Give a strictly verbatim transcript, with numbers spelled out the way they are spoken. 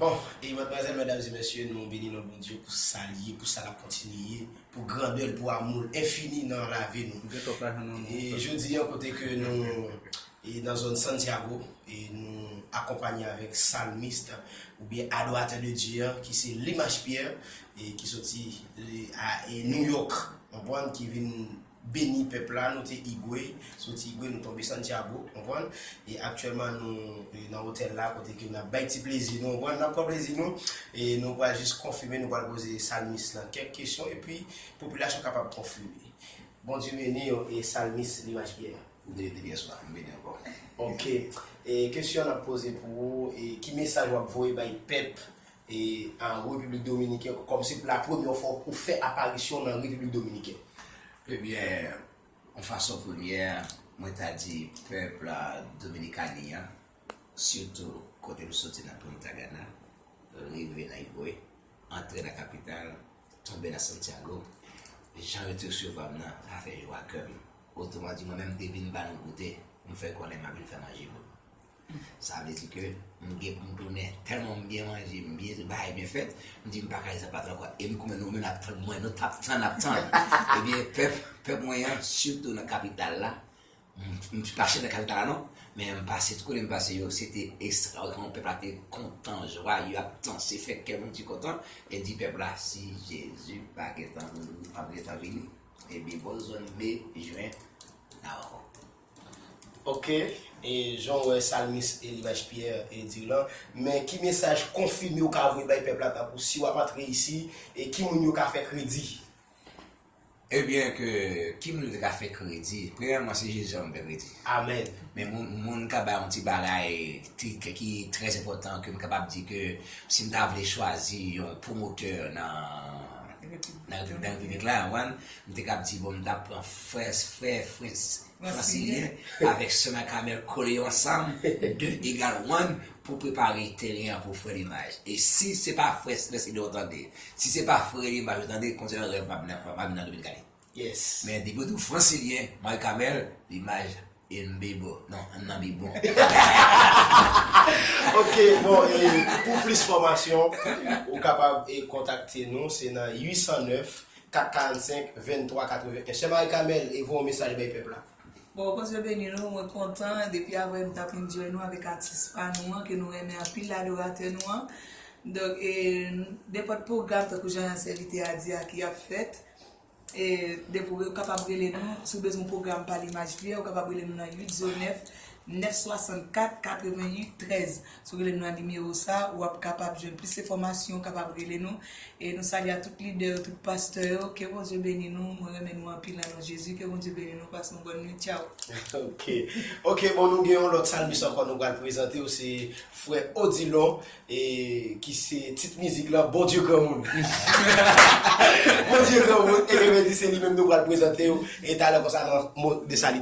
Bon, e madmwazèl, medam e mesye, nou beni non Bondye pou sa l ye, pou sa l ap kontinye ye, pou grandè l, pou amou l enfini nan lavi nou. Gen twòp lajan nan men w, frè. E jodi a, kote ke nou e nan zòn Santiago, e nou akonpanye avèk salmis oubyen adoratè de Dye a, ki se Limaj Pierre, e ki soti e, a, e New York, konprann, ki vin beni pèp la. Nou te Higüey, soti Higüey, nou tonbe Santiago, konprann. E aktyèlman, nou e nan otèl la, kote ke n ap bay ti plezi nou, konprann, n ap pran plezi nou. E nou pral jis konfime, nou pral poze salmis lan kèk kesyon, epi popilasyon kapab konfime. Bondye beni w, e salmis Limaj Pierre. Ou beni depi yèswa, m beni ankò. Ok. E kesyon n ap poze pou ou, e ki mesaj w ap voye bay pèp e an Repiblik Dominiken, kòm se pou la premyè fwa ou fè aparisyon nan Repiblik Dominiken? Ebyen, yon fason premyè, mwen ta di pèp la Dominikani an, sitou kote m soti nan Punta Cana, rive nan Higüey, antre nan kapital, tonbe nan Santiago, jan yo te resevwa m nan, sa fè jwa kè m. Otreman di, mwen menm, m te vin ba nou goute, m fè konnen m ap vin fè manje pou nou. Sa vle di ke m gen pou m tounen. Tèlman m byen manje, m byen bay, byen fèt, m di m pa ka rete san patnè ankò. E m konnen nou menm n ap tann mwen, nou t ap tann, n ap tann. Ebyen, pèp, pèp mwen an, sitou nan kapital la, m, m pa chita nan kapital la non, men m pase tout kote m pase yo, se te ekstraòdinè, pèp la te kontan, jwaye, y ap danse, fè kè Bondye kontan, e di pèp la, si Jezi pa gentan, pa gentan vini, ebyen, bò zòn me, jen, n a wè ankò. Ok, e jan w wè salmis e Limaj Pierre e di lan, men ki mesaj konfime ou ka voye bay pèp la tankou si w ap antre isi, e ki moun yo ka fè kredi? Ebyen, ke ki moun yo te ka fè kredi? Premyèman, se Jezi sèlman m fè kredi. Amèn. Men moun, moun ka bay yon ti bagay ki, ki trè enpòtan, ke m kapab di ke si m ta vle chwazi yon pwomotè nan, nan, nan repiblik la, w konprann, m te kab di, bon, m ta pran frè, frè, frè, Fransilyen avèk sè Marie Carmelle kole yo ansanm, de egal one, pou prepare teren an pou frè Limaj. E si se pa frè Sylvestre Edouard tande, si se pa frè Limaj yo tande, kontinye rèv pa vin, pa vin nan Dominikani. Yes. Men depi w di Fransilyen, Marie Carmelle, Limaj, e m bebo. Non, m nan bebo. Ok, bon, e pou plis fòmasyon, ou kapab e kontakte nou, se nan uit san nèf, kat karannsenk, venntwa katrevenn. Sè Marie Carmelle, e voye yon mesaj bay pèp la. Bon, Bondye beni nou, mwen kontan, depi avè m t ap enjoy nou avèk atis pa nou an, ke nou renmen anpil, adoratè nou an. Donk, e, nenpòt pwogram, tankou jan sèvitè a di a, ki ap fèt, e, depi w kapab rele nou, si w bezwen yon pwogram pa Limaj Pierre, ou kapab rele nou nan uit zewo nèf, nèf swasannkat, katrevenn uit trèz. Si w rele nou nan nimewo sa, w ap kapab jwenn plis enfòmasyon, w kapab rele nou. E nou salye a tout lidè yo, tout pastè yo. Ke Bondye beni nou. Mwen renmen nou anpil nan non Jezi. Ke Bondye beni nou. Pase yon bòn nwit. Tchaw. Ok. Ok, bon, nou gen yon lòt salmis ankò nou pral prezante w, se frè Odilon, e ki se tit mizik lan, Bondye Granmoun. Bondye Granmoun. E ke di se li menm nou pral prezante w, e talè konsa nan mo de salitasyon.